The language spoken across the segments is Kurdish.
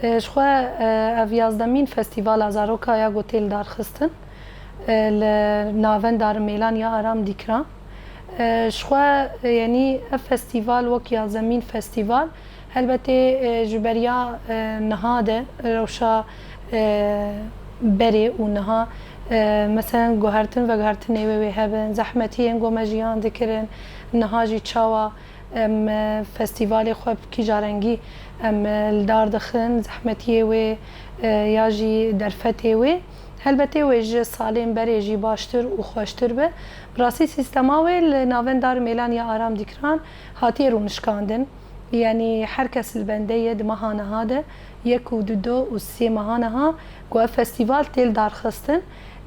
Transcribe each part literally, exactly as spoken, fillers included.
E, Ji xwe e, ev yazdemîn festîvala zaroka ya ku tê li dar xistin e, li Navenda Rimêlan ya Aram Dîkran. E, Ji xwe e, yanî ev festîval wek yazdemîn festîval helbetê e, ji beriya e, niha de rewşa e, berê û niha e, meselen guhertin veguhertinê wê wê hebin, zehmetiyên ku me jiyan dikirin, niha jî çawa em e, festîvalê xwe bi kîja rengî em e, li dar dixin, zehmetiyê wê e, ya jî derfetê wê. Helbetê wê ji salên berê jî baştir û xweştir be. Bi rastî sîstema wê li Navenda Rimêlan ya Aram Dîkran hatiye rûnişkandin. Yanî her kes li bende ye di meha niha de, yek û du, du û sê meha niha ku ev festîval tê li dar xistin.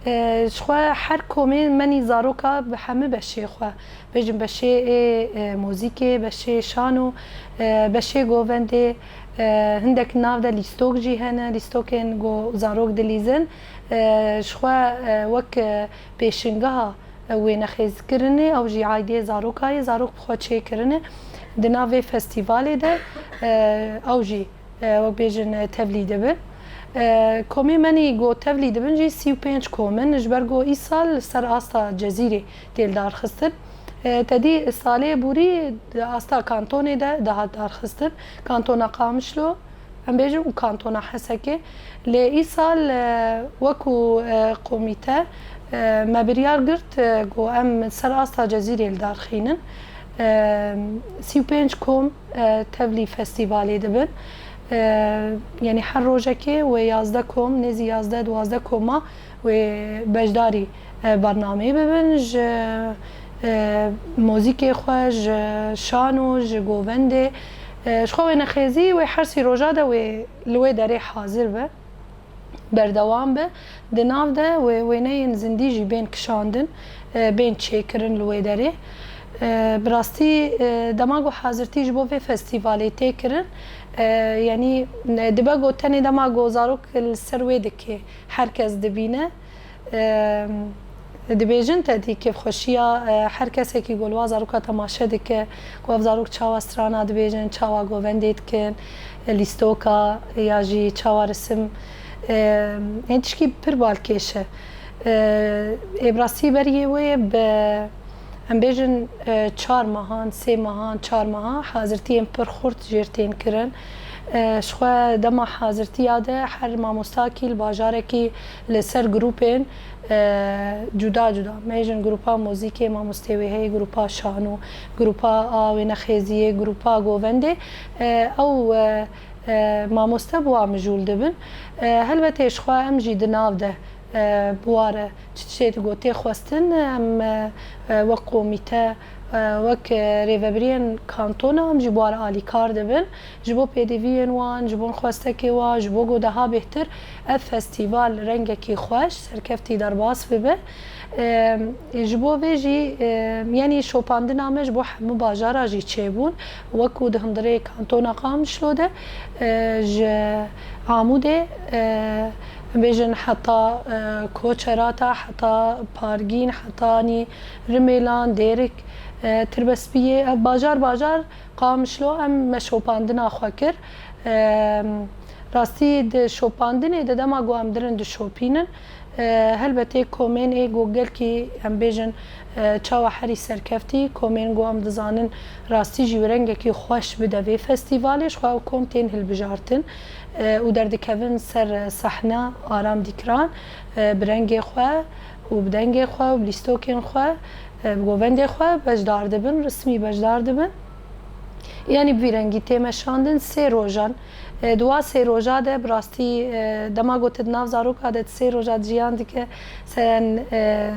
E, Ji xwe her komê menî zaroka bi hemû beşê xwe. Bêjin beşê ê e, muzîkê, beşê şano, e, beşê govendê, e, hindek nav de lîstok jî hene, lîstokên ku zarok dilîzin. E, Ji xwe e, wek e, pêşingeha e, wênexêzkirinê, ew jî aydiyê zaroka ye, zarok bi xwe çêkirine. Di nav vê festîvalê de e, ew jî e, wek bêjin, e, tevlî dibin. E, Komê menî ku tevlî dibin jî sî û pênc kom in, ji ber ku îsal li ser asta Cezîrê tê li dar xistin. E, Te dî salê borî di asta kantonê de dihat dar xistin. Kantona Qamişlo, em bêjin, û kantona Hesekê. Lê îsal e, wekû e, komîte e, me biryar girt e, ku em ser asta Cezîrê li dar xînin. E, Sî û pênc kom e, tevlî festîvalê dibin. E, Yanî her rojekê wê yazdeh kom, nêzî yazdeh duwazdeh koma wê beşdarî e, bernameyê bibin. Ji e, muzîkê xwe, ji şano, ji govendê, e, ji xwe wênexêzî wê her sî roja de wê li wê derê hazir be. Berdewam be. Di nav de wê wêneyên zindî jî bên kişandin, e, bên çêkirin li wê derê. E, Bi rastî e, dema ku hazirtî ji bo vê festîvalê tê kirin, e, yanî e, dibe ku tenê dema ku zarok li ser wê dikê her kes dibîne. E, Dibêjin te dî kêfxweşiya e, her kesekî ku li wa zaroka temaşe dike, ku ev zarok çawa strana dibêjin, çawa govendê dikin, e, lîstoka ya jî çawa risim. E, Hê tişkî pir balkêş e. E, Ê bi rastî beriyê wê bi, em bêjin, e, çar mehan, sê mehan, çar meha hazirtiyên pir xurt jêr tên kirin. E, Ji xwe dema hazirtiya de her mamostakî li bajarekî li ser grûpên e, cuda cuda. Mejin grupa muzîkê, mamostê wê heye, grupa şano, grupa a wênexêziyê, grupa govendê. E, ew e, e, mamoste bi wa mijûl dibin. E, helbetê ji xwe em jî di nav de e, bi wa re çi tiştê digot tê xwestin, em e, e, wek komîte, e, wek e, rêvebiriyên kantona em jî bi wa re alîkar dibin. Ji bo pêdiviyên wan, ji bo xwestekê wan, ji bo ku daha bêhtir ev festîval rengekî xweş, serkeftî derbas bibe. Em, Ji bo vê jî, em, yanî şopandina me ji bo hemû bajara jî çêbûn. Wekû di hundirê kantona Qamişlo de, e, ji Amûdê, e, bêjin heta e, Koçerata, heta Pargîn, hetanî Rimêlan, Dêrik, e, Tirbespiyê, ev bajar bajar Qamişlo em me şopandina xwe kir. Em, Rastî di şopandinê de dema ku em dirin dişopînin, e, helbetê komên ê ku gelkî em bêjin, e, çawa herî serkeftî, komên ku em dizanin rastî jî wê rengekî xweş bide vê festîvalê, ji xwe ew kom tên hilbijartin, e, û derdikevin ser sehne Aram Dîkran, e, bi rengê xwe û bi dengê xwe û bi lîstokên xwe, e, bi govendê xwe beşdar dibin, resmî beşdar dibin. Yanî bi vî rengî tê meşandin sê rojan. E, di wa sê roja de bi rastî, e, dema ku tu di nav zaroka de tu sê roja jiyan dike, seren, e,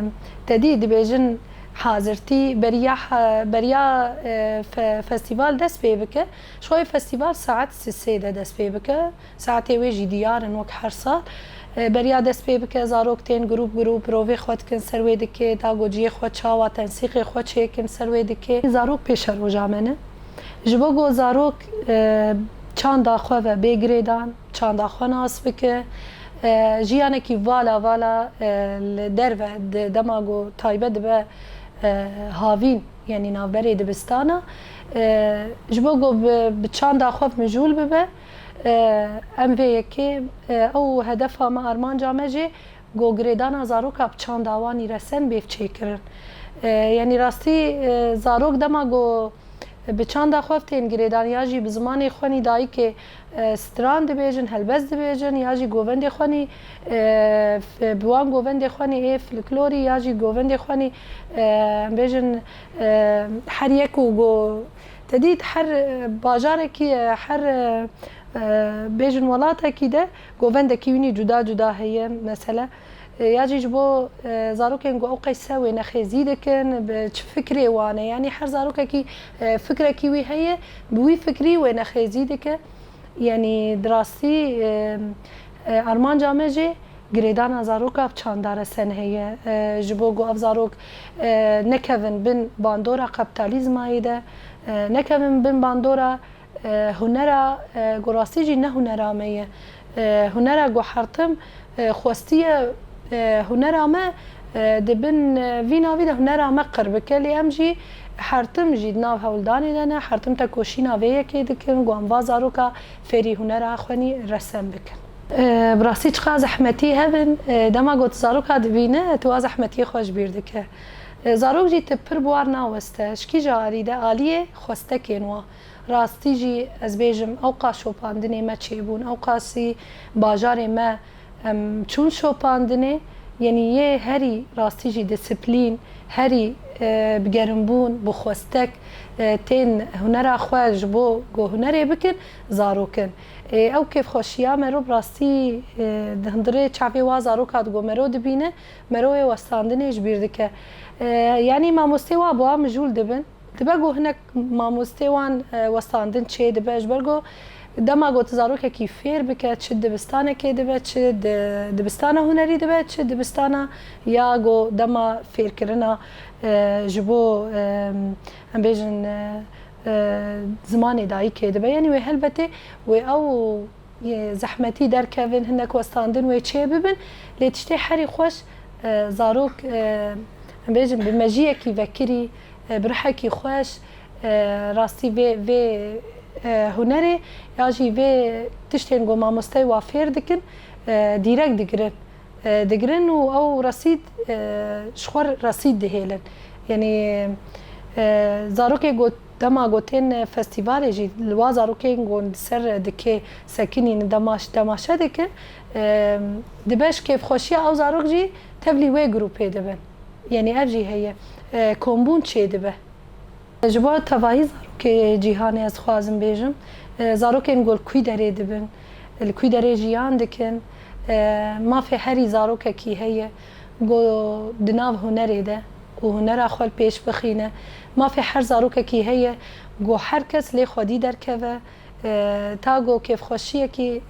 te dî dibêjin hazirtî beriya ha-, beriya e, fe-, festîval dest pê bike. Ji xwe festîval saet sê de dest pê bike. Saetê wê jî diyar in wek her sal. E, beriya dest pê bike, zarok tên grûp grûp, rovê xwe dikin ser wê dikê, da gociyê xwe çawa tensîqê xwe çêkin ser wê dikê. Zarok pêşeroja me ne. Ji bo ku zarok e, çanda xwe ve bê girêdan, çanda xwe nas bike, e, jiyanekî vala vala e, li derve di dema ku taybet dibe e, havîn, yanî navberê dibistana, e, ji bo ku bi, bi çanda xwe mijûl bibe, E, em vê yekê, e, ew hedefa me, armanca me jî ku girêdana zaroka bi çanda wan î resen bêv çêkirin. E, yanî rastî, e, zarok dema ku bi çanda xwe tên girêdan ya jî bi zimanê xwenî dayikê, e, stran dibêjin, helbest dibêjin ya jî govendê xwenî, e, f-, bi wan govendê xwenî ê fliklorî ya jî govendê xwenî, e, em bêjin, e, her yek û go-, te dît her, e, bajarekî, e, her, e, e, bêjin welatekî de govendekî wînî cuda cuda heye. Mesela, e, ya jî ji bo, e, zarokên ku ew qey se wênexêzî dikin, bi çi fikrê wan e? Yanî her zarokekî, e, fikrekî wî heye, bi wî fikrî wênexêzî dike. Yanî di rastî, e, e, armanca me jî girêdana zaroka bi çanda resen heye. E, ji bo ku ev zarok, e, nekevin bin bandora kapitalizmayê de, e, nekevin bin bandora e, hunera, e, ku rastî jî ne hunera me ye. E, hunera ku hertim, e, xwestiye, e, hunera me, e, di bin, e, vî navî de hunera me qir bike, lê em jî hertim jî di nav hewldanê de ne, hertim tekoşîna vê yekê dikin, ku em va zaroka fêrî hunera xwenî resen bikin. E, bi rastî çiqa zehmetî hebin, e, dema ku tu zaroka dibîne, tu wa zehmetiyê xwe ji bîr dike. E, zarok jî tu pir bi war naweste, ji kîja alî de, aliyê xwestekên wa. Rastî jî ez bêjim, ewqas şopandinê me çêbûn, ewqasî bajarê me, em, çûn şopandinê, yanî yê herî rastî jî disiplîn, herî, e, bi gerimbûn, bi xwestek, e, tên hunera xwe ji bo ku hunerê bikin, zarok in. Ê, ew kêfxweşiya mero bi rastî, e, di hundirê çavê wa zaroka di ku mero dibîne, mero wê westandinê ji bîr dike. E, yanî mamostê wa bi wan mijûl dibin. Dibe ku hinek mamostê wan, e, westandin çê dibe, ji ber ku dema ku tu zarokekî fêr bike, çi dibistanekê dibe, çi di dibistana hunerî dibe, çi dibistana ya ku dema fêrkirina, e, ji bo, e, em bêjin, e, e, zimanê dayikê dibe. Yanî wê helbetê wê ew yê zehmetî derkevin, hinek westandin wê çê bibin, lê tiştê herî xweş, e, zarok, e, em bêjin bi mejiyekî vekirî, e, bi ruhekî xweş, e, rastî vê, vê, e, hunerê ya jî vê tiştên ku mamosteyê wa fêr dikin, e, dîrek digirin. E, digirin û ew resîd, e, ji xwe resîd dihêlin. Yanî, e, zarokê got, dema ku tên festîvalê jî li wa zarokên ku li ser dikê sekinîn demaş-, demaşe dikin, e, dibe ji kêfxweşiya ew zarok jî tevlî wê grûpê dibin. Yanî ev jî heye. E, kombûn çê dibe. Ji bo tevahî zarokê cîhanê ez dixwazim bêjim, e, zarokên ku li kwî derê dibin, li kwî derê jiyan dikin, e, mafê herî zarokekî heye ku di nav hunerê de û hunera xwe li pêş bixîne. Mafê her zarokekî heye ku her kes lê xwedî derkeve, e, ta ku kêfxweşiyekî